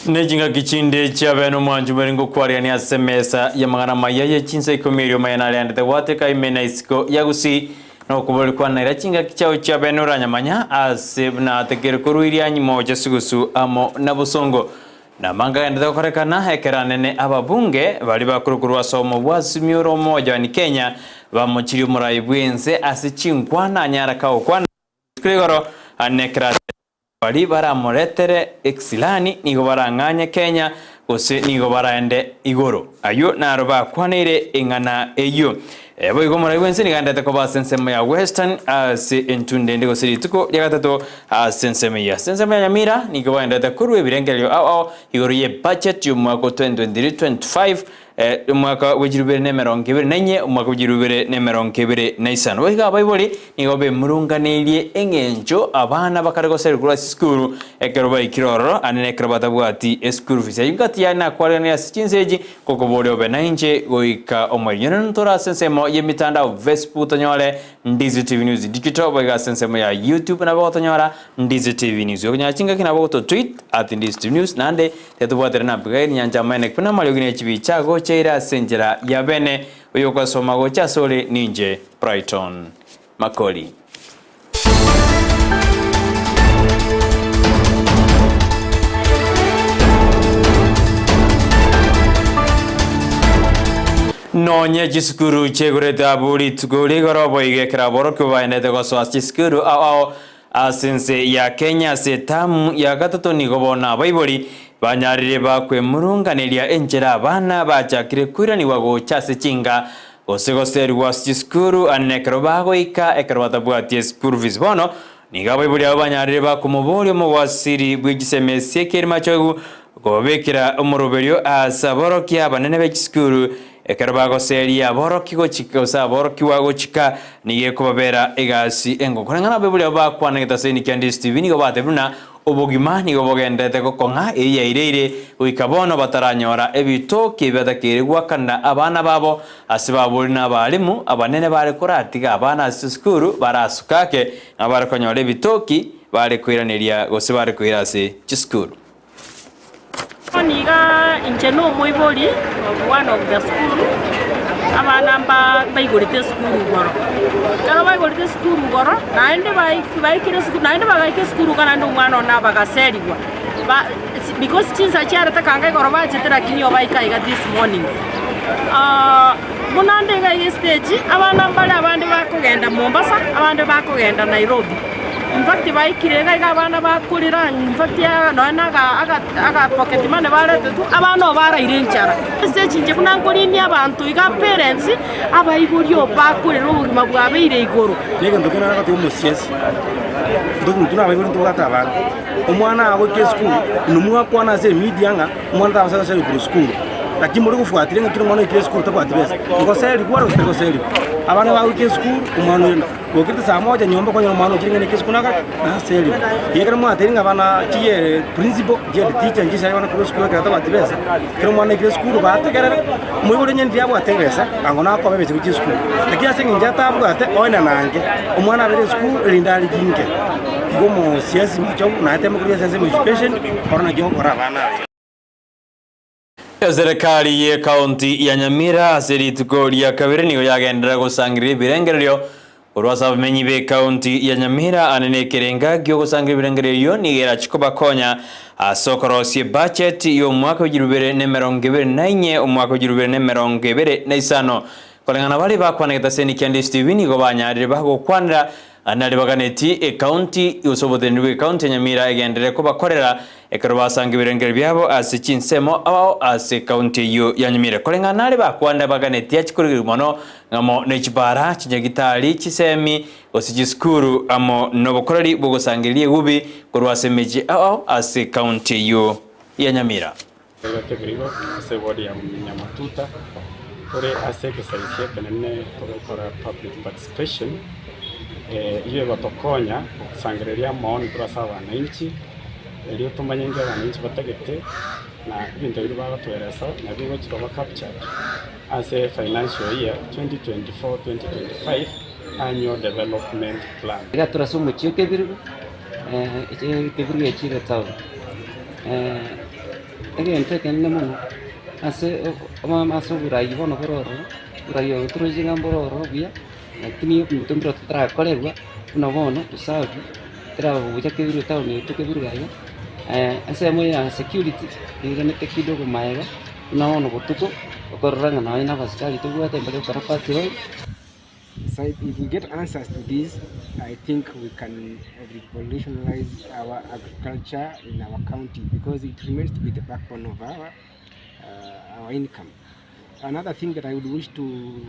Ne chingaki chinde chiabe nomwancho bwere ngokwarigania ase emesa y'amang'ana amaya ye chinsa ikomi erio omanye nareandete gwateka ime na isiko ya gusii na okoboria kwanaira chingaki chiao chiabe noranyamanya ase buna atekire korwa irianyi mocha sugusu amo na bosongo. Na amanga agendete gokorekana ekero anene ababunge baria bakorwa korwa ase omobwasimi ore omojani Kenya bamochirie omorai bw'ense ase chinkwana anyare kagokwana rituko igoro ane ekero Baria baramoretere ekisilani nigo barang'anye Kenya, gose nigo baraende igoro. Ayio naro bakwaneire eng'ana eyio. Boigo omorai bw'ense nigo aendete koba ase ensemo ya Western ase entunda ende gose rituko ria gatato ase ensemo eyio. Ase ensemo ya Nyamira nigo baendete korwa ebirengererio ao ao igoro ye budget y'omwaka o 2023-25 Omwaka bwe chilifu ibere na emerongo ebere na inye, omwaka bwe chilifu ibere na emerongo ebere na isano. Boigo abaibori nigo bemurunganeirie eng'encho abana bakare goserigwa korwa ase esukuru ekero baikire ororo, ande nekero batabwati eschool fees. Ayio gati yane nakwareganire ase chinsa echi, ngokoboria obe nainche goika omoerio. Nonye ntore ase ensemo y'emitandao Facebook tonyore Ndizi TV News Digital, boigo ase ensemo ya YouTube nabo gotonyora Ndizi TV News. Okonyora chingaki nabo goto tweet at Ndizi TV News naende Tetobwatire na Abigaili nyancha amaene buna amariogi ne chibicha agocheire ase enchera ya bene, oyokosoma gocha asore ninche Brighton Makori. Nonye chisukuru chiaigorete abwo rituko rigoro boigo ekero aborokigwa baendete gosoa ase chisukuru ao ao Ase ense ya Kenya ase etamu ya gatato nigo bono abaibori banyarire bakwemurunganeria enchera abana bachakire koiranigwa gocha ase chinka gose goserigwa ase chisukuru ande nekero bagoika ekero batabwati eschool fees. Bono nigo abaibori abo banyarire bakomoboria omogwasiri bwe chisemi Ezekiel Machogu kobabekera omoroberio ase aborokia abanene be chisukuru Ekero bagoseria aborokia gochika gose aborokigwa gochika, nigo ekobabera egasi engo. Koreng'ana abaibori abwo bakwana egetaseni kia Ndisi TV nigo batebire buna obogima nigo bogenderete gokong'a eyio yaireire goika bono bataranyora ebitoki ebi batakeire goakanera abana babo ase babori na abalimu abanene bare koratiga abana ase chisukuru barasuka ake nabo bare konyora ebitoki bare koiraneria gose bare koira ase chisukuru. Bono iga inche nomoibori of one of the school, abana mba baigorete esukuru igoro. Ekero baigorete esukuru igoro, naende baik baikire esukuru naende bagaika esukuru iga naende omwana one abagaserigwa, ba because chinsa chiarete kanga igoro bachete lakini obaika iga this morning. Buna nde iga iga estage, abana mbare abande bakogenda Mombasa, abande bakogenda Nairobi. In fact baikire iga iga abana bakorera in fact nonya na aga aga aga pocket money baretetwe, abana oo baraire enchara. Ase echinche buna nkorinia abanto iga parents, abaibori oo bakorera obogima bwabeire igoro. Negento kende nagoteba omosiasi, intwe buna abaibori ntobwate abana, omwana agoika esukuru, inwe mwakwana ase emedia ng'a omwana tabasa goserigwa korwa esukuru, lakini more gofuatiria ng'a kera omwana oikire esukuru tabwati besa, ngoserigwa ore gose tari goserigwa? Abana bagoika esukuru, omwana oyo. Gokirete saa moja nyomba okonyora omwana ochire ng'a neke esukuru nagaki naserigwe. Igo ekero mwatebirie ng'a abana chiye principal, chiye teacher nchisaye abana korwa esukuru ekero atabwati besa, ekero omwana aikire esukuru bategerere, omoibori onye ndiri abwate ebesa, ango nakobe ebesa gochia esukuru. Lakini ase eng'encho atabwate, oende nange, omwana abere esukuru erinde ariginge. Igo omosiasi machogu naye teme korwa ase ensemo ya education, oro naki ogokora abana aba. Eserekari y'Ekaunti ya Nyamira ase rituko ria kabere nigo yagenderera gosangereria ebirengererio korwa ase abamenyi b'Ekaunti ya Nyamira ande nekerenga gi'ogosangereria ebirengererio nigo erache kobakonya ase okorosia ebudget y'omwaka w'echilifu ibere na emerongo ebere na inye omwaka w'echilifu ibere na emerongo ebere na isano. Koreng'ana baria bakwana getaseni kia Ndisi TV nigo banyarire bagokwanera Nari baganeti ekaunti gose oboteneneri bw'ekaunti ya Nyamira egenderere kobakorera ekero basanga ebirengererio biabo ase chinsemo ao ase ekaunti eyio ya Nyamira. Koreng'ana nare bakwanire baganeti achi korigerigwa mono ng'amo ne chibara, chinyagitari, chisemi gose chisukuru amo nobokoreri bw'ogosangereria egubi korwa ase emechie ao ase ekaunti eyio ya Nyamira. Togotebigwa ase eward ya Nyamatuta tore ase egesaisio ekenene togokora public participation eyio egotokonya gosangereria amaoni korwa ase abananchi erio tomanye inki abananchi batagete na ebinto ebio bagotoeresa nabio bigochi koba captured ase financial year 2024-2025 annual development plan. Iga tore ase omochie o Kebirigo, Kebirigo echire etown. Egento ekenene mono ase ase oborai bono bore ororo, oborai obo toroche ng'a mbore ororo buya, lakini ebinto mbire totarakorerwa buna bono usafi, teraba gocha kebirwe etown yaito kebirwe aiga, ensemo ya security neiranete kidogo maega, buna bono botuko, okorora ng'a nonye na abasikari tobwate mbare gokora patrol. So if we get answers to this, I think we can revolutionize our agriculture in our county because it remains to be the backbone of our, uh, our income. Another thing that I would wish to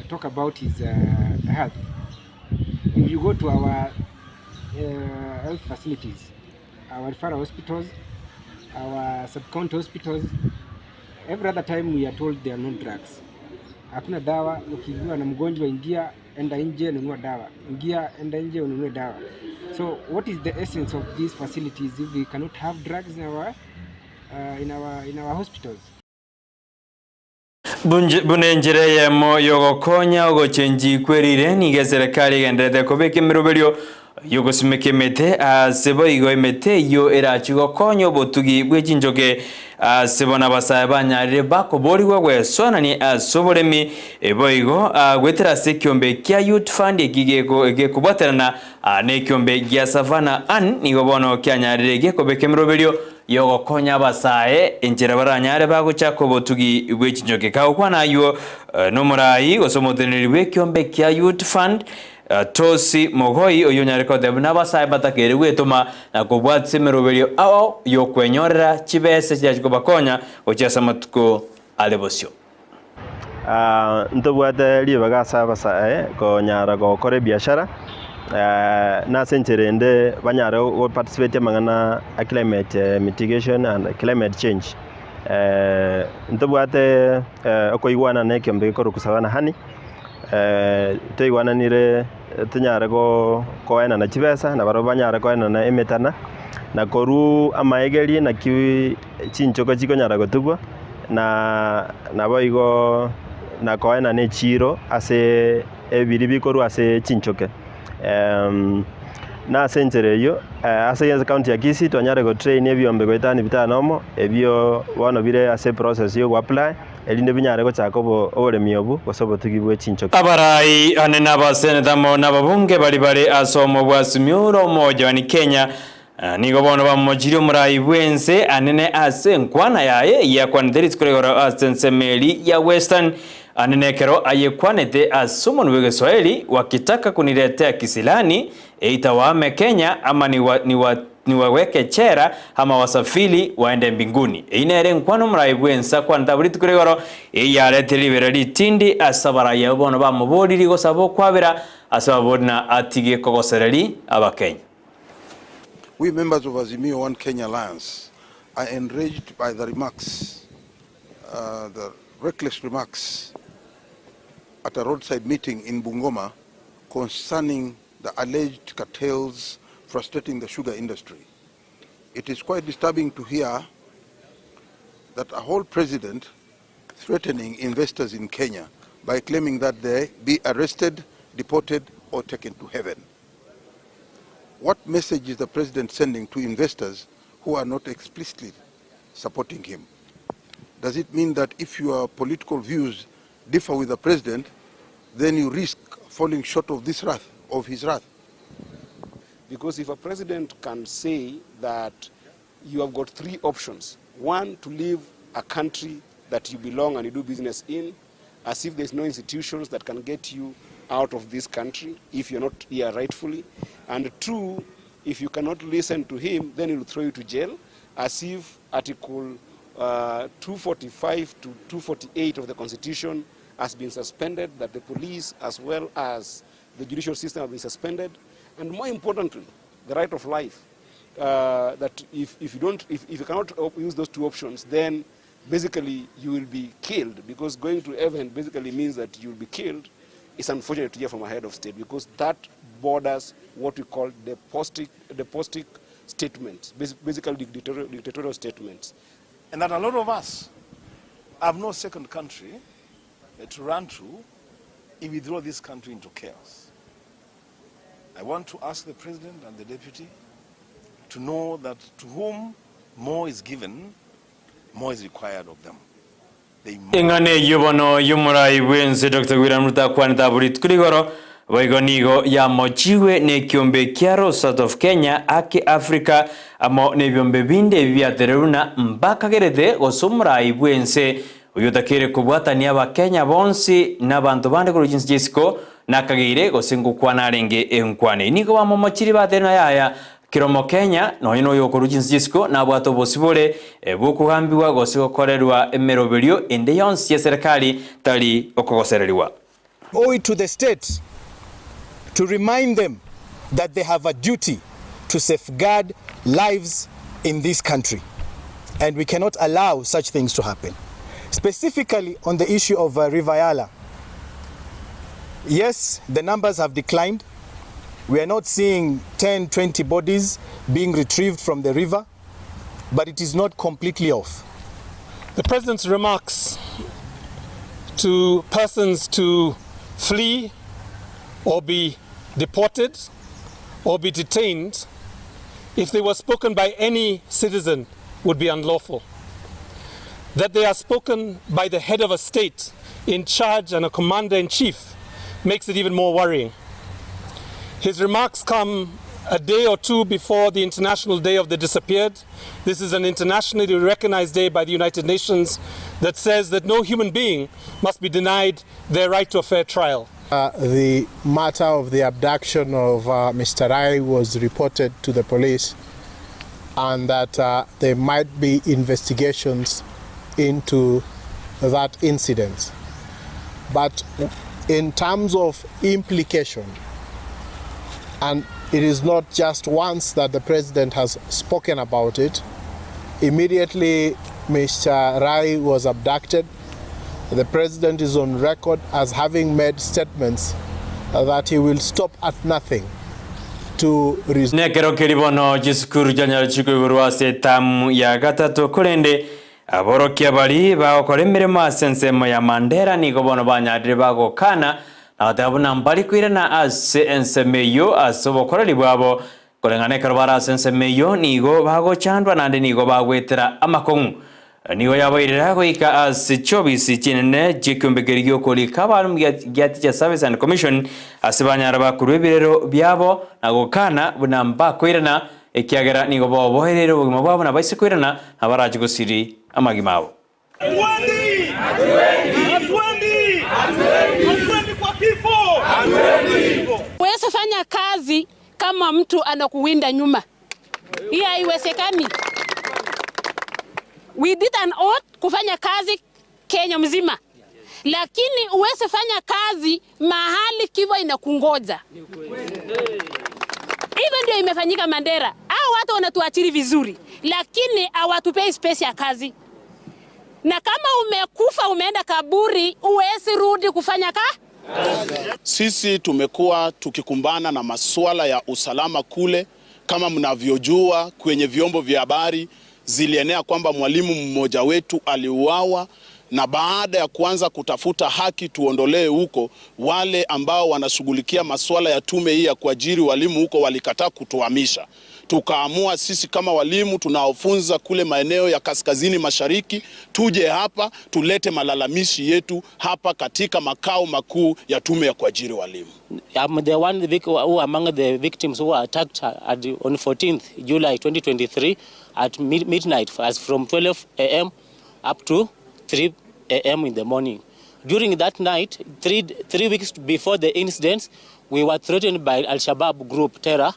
talk about is uh, health. If you go to our uh, health facilities, our referral hospitals, our sub-county hospitals, every other time we are told there are no drugs. Hakuna dawa, ukiugua na mgonjwa ingia, enda nje nunua dawa, ingia enda nje ununue dawa. So what is the essence of these facilities if we cannot have drugs in our, uh, in our, in our hospitals? Buna enchera eyemo y'ogokonya ogochenchi kwerire, nigo eserekari egendererete kobeka emeroberio y'ogosimeka emete ase boigo emete eyio erachie gokonya obotugi bwe chinchoke ase bono abasae banyarire bakoborigwa gwesoanania ase oboremi boigo goetera ase ekiombe kia Youth Fund eki gekobwaterana nekiombe gia Savannah Ann nigo bono kianyarire gekobeka emeroberio Y'ogokonya abasae enchera baranyare bagochaka obotugi bwe chinchoki. Kagokwana ayio nomoraai gose omoteneneri bw'ekiombe kia Youth Fund, Tosi Mogoi, oyio onyare goteba buna abasae batakeire gwetoma na kobwatisia emeroberio ao y'okwenyorera chibesa chiachi kobakonya gochia ase amatuko are bosio. Ntobwate ribaga ase abasae konyara gokora ebiashara, na ase enchera ende banyare go participate amang'ana a climate mitigation and climate change. Ntobwate okoigwana na ekeombe gekorokwa Savannah Honey, twaigwananire tonyare koenana chibesa na barabwo banyare koenana emetana, na korwa amaegeri naki chinchoka chikonyara gotugwa. Na naboigo nakoenana echiiro ase ebiri bikorwa ase chinchoke. Na ase enchera eyio, ase ecounty ya Kisii twanyare gotrain ebiombe goetania bitano omo, ebio bono bire ase eprocess ya ogoapply, erinde binyare gochaka oboremi obwo gose obotugi bwe chinchoke. Abarai ane na abaseneta amo nababunge baria bare ase omobwasumi ore omoojani Kenya Nigo bono bamochirie omorai bw'ense anene ase enkwana yaye eyakwanete rituko rigoro ase ensemo eria ya Western, anene ekero ayekwanete ase omonwa bw'Egeswahili, Wakitaka kuniletea kisilani, eita wahame Kenya ama niwaweke chera ama wasafiri waende mbinguni. Eyio nere enkwana omorai bw'ense akwanete abwo rituko rigoro, eyaretire ribero ritindi ase abarai abwo bono bamoboririe gosaba okwabera ase ababori na atige kogosereria Abakenya. We members of Azimio One Kenya Alliance are enraged by the remarks, uh, the reckless remarks at a roadside meeting in Bungoma concerning the alleged cartels frustrating the sugar industry. It is quite disturbing to hear that a whole president threatening investors in Kenya by claiming that they be arrested, deported, or taken to heaven. What message is the president sending to investors who are not explicitly supporting him? Does it mean that if your political views differ with the president, then you risk falling short of this wrath, of his wrath? Because if a president can say that you have got three options, one, to leave a country that you belong and you do business in, as if there's no institutions that can get you out of this country if you're not here rightfully. And two, if you cannot listen to him, then he'll throw you to jail, as if Article uh, 245 to 248 of the Constitution has been suspended, that the police as well as the judicial system have been suspended. And more importantly, the right of life. Uh, that if, if you don't, if, if you cannot use those two options, then basically you will be killed because going to heaven basically means that you'll be killed. It's unfortunate to hear from a head of state because that borders what we call despotic, despotic statements, basically dictatorial, dictatorial statements. And that a lot of us have no second country to run to if we throw this country into chaos. I want to ask the president and the deputy to know that to whom more is given, More is required of them. They must. Eng'ana eyio bono y'omorai bw'ense Doctor William Ruto akwanete abwo rituko rigoro, boigo nigo yamochigwe nekiombe kia Rosat of Kenya, Haki Africa amo nebiombe binde ebi biatererwe buna mbakagerete gose omorai bw'ense oyio otakeire kobwatania abakenya bonsi na abanto bande korwa chinse chia isiko nakageire gose ngokwana arenge enkwana eyio. Nigo bamomochirie baterire na yaya Kera Omokenya, nonya noyo okorwa chinse chi'isiko, nabwate obosibore bw'okogambigwa gose gokorerwa emeroberio ende yonsi y'eserekari tari okogosererigwa. Owe it to the state to remind them that they have a duty to safeguard lives in this country and we cannot allow such things to happen. Specifically on the issue of River Yala, yes, the numbers have declined. We are not seeing 10, 20 bodies being retrieved from the river, but it is not completely off. The president's remarks to persons to flee or be deported or be detained, if they were spoken by any citizen, would be unlawful. That they are spoken by the head of a state in charge and a commander-in-chief makes it even more worrying. His remarks come a day or two before the International Day of the Disappeared. This is an internationally recognized day by the United Nations that says that no human being must be denied their right to a fair trial. The matter of the abduction of Mr. Rai was reported to the police and that there might be investigations into that incident. But in terms of implication, and it is not just once that the president has spoken about it, immediately Mr. Rai was abducted, the president is on record as having made statements that he will stop at nothing to resolve. Nekero keria bono chisukuru chianyare chikoigorwa ase etamu ya gatato, korende aborokia baria bagokora emeremo ase ensemo ya Mandera nigo bono banyarire bagokana na goteba buna mbari koirana ase ensemo eyio ase obokoreri bwabo, Koreng'ana ekero bare ase ensemo eyio nigo bagochandwa naende nigo bagwetera amakong'u. Nigo yabairera goika ase chiobisi chinene chi'ekiombe keria gi'okorika abaalimu gia Teacher Service and Commission, ase banyara bakorua ebirero biabo na gokana buna mbakoirana, ekiagera nigo boboereire obogima bwabo na baise koirana nabarache gosiria amagima abo. Huwezi fanya kazi kama mtu anakuwinda nyuma, hiyo haiwezekani. We did an oath kufanya kazi Kenya mzima, lakini huwezi fanya kazi mahali kifo inakungoja. Hivyo ndio imefanyika Mandera. Hao watu wanatuachiri vizuri, lakini hawatupei space ya kazi na kama umekufa umeenda kaburi, huwezi rudi kufanya ka Sisi tumekuwa tukikumbana na masuala ya usalama kule. Kama mnavyojua, kwenye vyombo vya habari zilienea kwamba mwalimu mmoja wetu aliuawa, na baada ya kuanza kutafuta haki tuondolee huko, wale ambao wanashughulikia masuala ya tume hii ya kuajiri walimu huko walikataa kutuhamisha. Tukaamua sisi kama walimu tunaofunza kule maeneo ya kaskazini mashariki tuje hapa tulete malalamishi yetu hapa katika makao makuu ya tume ya kuajiri walimu. I'm the one who among the victims who were attacked on 14th July 2023 at midnight, as from 12 a.m. up to 3 a.m. in the morning. During that night, 3 weeks before the incident, we were threatened by Al-Shabaab group terror.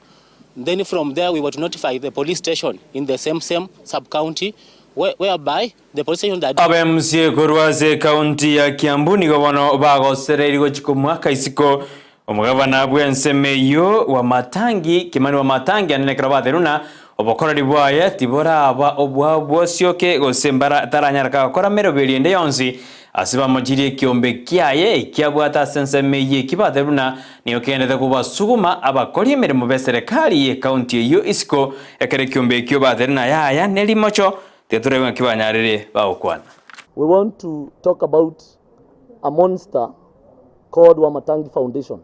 Then from there, we were to notify the police station in the same sub-county, whereby the police station that Abaemusie korwa ase ekaunti ya Kiambu nigo bono bagosereiri gochia komwaka isiko omogavana bw'ensemo eyio Wamatangi Kimani Wamatangi anene ekero bateruna obokoreri bwaye tiboraba obwa bwosioke gose mbara taranyareka gokora meroberio ende yonsi ase bamochirie ekiombe kiaye ekiabwate ase ensemo eyio ekibateruna nigo kendete kobasuguma abakori emeremo ba eserekari ye ekaunti eyio isiko ekero ekiombe ekio bateruna yaya nerimocho tiga ng'aki banyarire bagokwana. We want to talk about a monster called Wamatangi Foundation.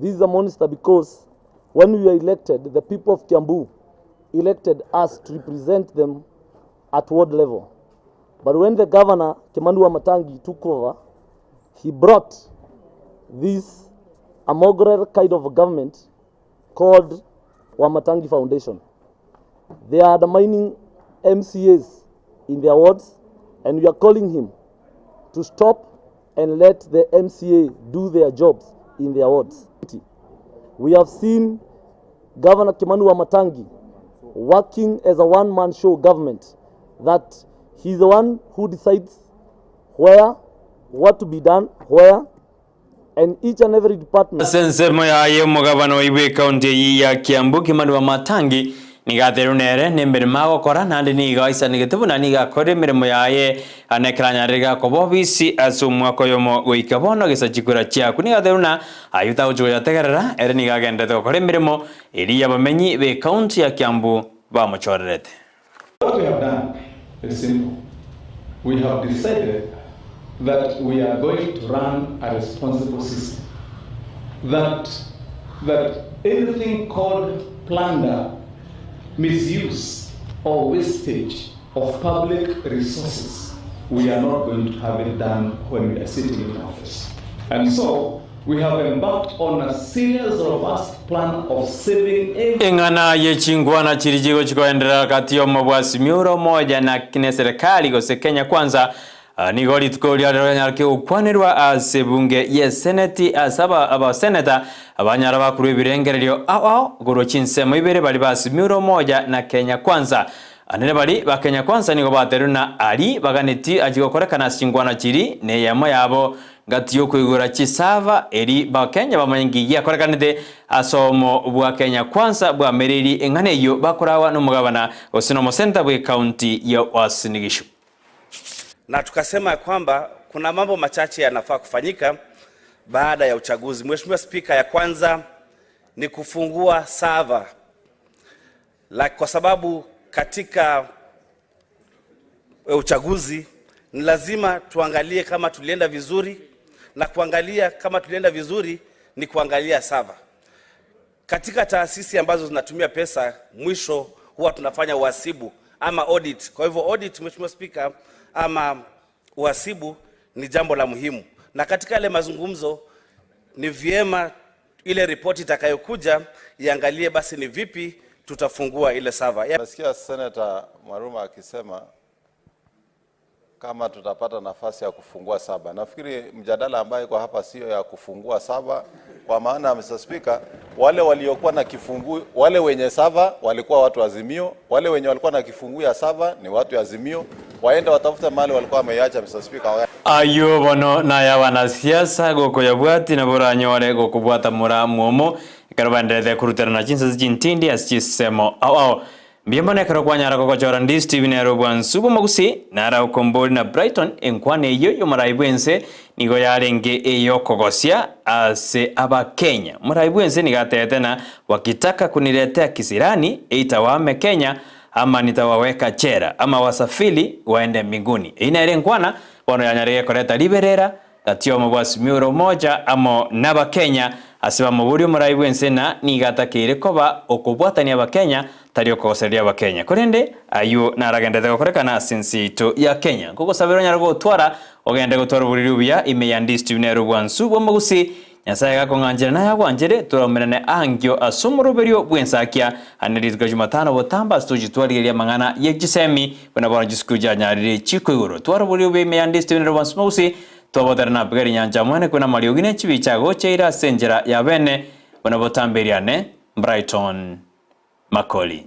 This is a monster because when we were elected, the people of Kiambu elected us to represent them at ward level. But when the governor, Kimani Wamatangi, took over, he brought this a mongrel kind of government called Wamatangi Foundation. They are undermining MCAs in their wards, and we are calling him to stop and let the MCA do their jobs in their wards. We have seen Governor Kimani Wamatangi working as a one-man show government, that he's the one who decides where, what to be done, where, and each and every department. Ase ensemo yaye omogabana oibwe ekaunti eyio ya Kiambu Kimani Wamatangi nigo aterwe nere nemeremo agokora naende nigo aisanegete buna nigo akorire emeremo yaye ane ekero anyarire gakoba obisi ase omwaka oyomo goika bono gesa chikura chiaku. Nigo aterwe buna ayio tagochia goyategerera ere nigo agenderete gokora emeremo eria y'abamenyi b'ekaunti ya Kiambu bamochorerete. What we have done is simple. We have decided that we are going to run a responsible system. That, that anything called plunder, misuse, or wastage of public resources, we are not going to have it done when we are sitting in office. And so we have embarked on a serious, robust plan of saving every Eng'ana ye chingwana chiria chigochia koenderera gati y'omobwasimi ore omoja na neserikali gose Kenya Kwanza nigo rituko ria rero rianyarokire gokwanerwa ase ebunge y'eseneti ase abaseneta abanyara bakorwa ebirengererio ao ao korwa chinsemo ibere baria ba Azimio la Umoja na Kenya Kwanza. Nere baria ba Kenya Kwanza nigo baterwe na aria baganetie achie gokorekana ase chingwana chiria neyemo yabo Gati y'okoigora chisava eri Bakenya bamanye nki giakorekanete ase obomo bwa Kenya Kwanza bwamereirie eng'ana eyio bakoragwa nomogabana gose nomosenta bw'ecounty ya Uasin Gishu. Na tukasema ya kwamba kuna mambo machache yanafaa kufanyika baada ya uchaguzi. Mheshimiwa Spika, ya kwanza ni kufungua sava la, kwa sababu katika uchaguzi ni lazima tuangalie kama tulienda vizuri, na kuangalia kama tulienda vizuri ni kuangalia sava. Katika taasisi ambazo zinatumia pesa, mwisho huwa tunafanya uhasibu ama audit. Kwa hivyo audit, Mheshimiwa Spika, ama uhasibu ni jambo la muhimu, na katika yale mazungumzo ni vyema ile ripoti itakayokuja iangalie basi ni vipi tutafungua ile sava. Nasikia Senator Mwaruma akisema kama tutapata nafasi ya kufungua saba. Nafikiri mjadala ambayo iko hapa sio ya kufungua saba, kwa maana Mr. Speaker, wale waliokuwa na kifungu, wale wenye saba walikuwa watu Azimio, wale wenye walikuwa na kifungu ya saba ni watu ya Azimio, waende watafute mahali walikuwa wameiacha Mr. Speaker. Ayio bono naye abanasiasa gokoyabwati nabo oranyore gokobwata mora mwomo ekero baenderete koruterana chinsase chintindi ase chisemo ao ao. Mbuya mono ekero kwanyara gogochora ndi Steven ere obwansu bw'omogusii, nara Okombori na Brighton enkwana eyio y'omorai bw'ense nigo yarenge ey'okogosia ase Abakenya. Omorai bw'ense nigo atebete na wakitaka kuniletea kisirani either wahame Kenya ama nitawaweka jela ama wasafiri waende mbinguni. Eyio nere enkwana bono yanyarire koreta riberera gati y'omobwasimi ore omoja amo n'Abakenya ase bamoborie omorai bw'ense na nigo atakeire koba okobwatania Abakenya tari okogosereria Abakenya korende ayio naragenderete gokorekana ase ense yaito ya Kenya. Nkogosabera onyare gotwara ogende gotwara oboriri obuya ime ya Ndistv nere obwansu bw'omogusii Nyasae gakong'anchera naye agwanchere toraumerane ankio ase omoroberio bw'ensakia ande rituko ria Jumatano botambe ase tochie twarigereria amang'ana ye chisemi buna bono chisukuru chianyarire chiko igoro. Twara oboriri obuya ime ya Ndistv nere obwansu bw'omogusii Twabotera na Abigari nyancha mwene kwena amariogi ne chibicha gocha ire ase enchera ya bene, buna botambe eriane, Brighton Makoli.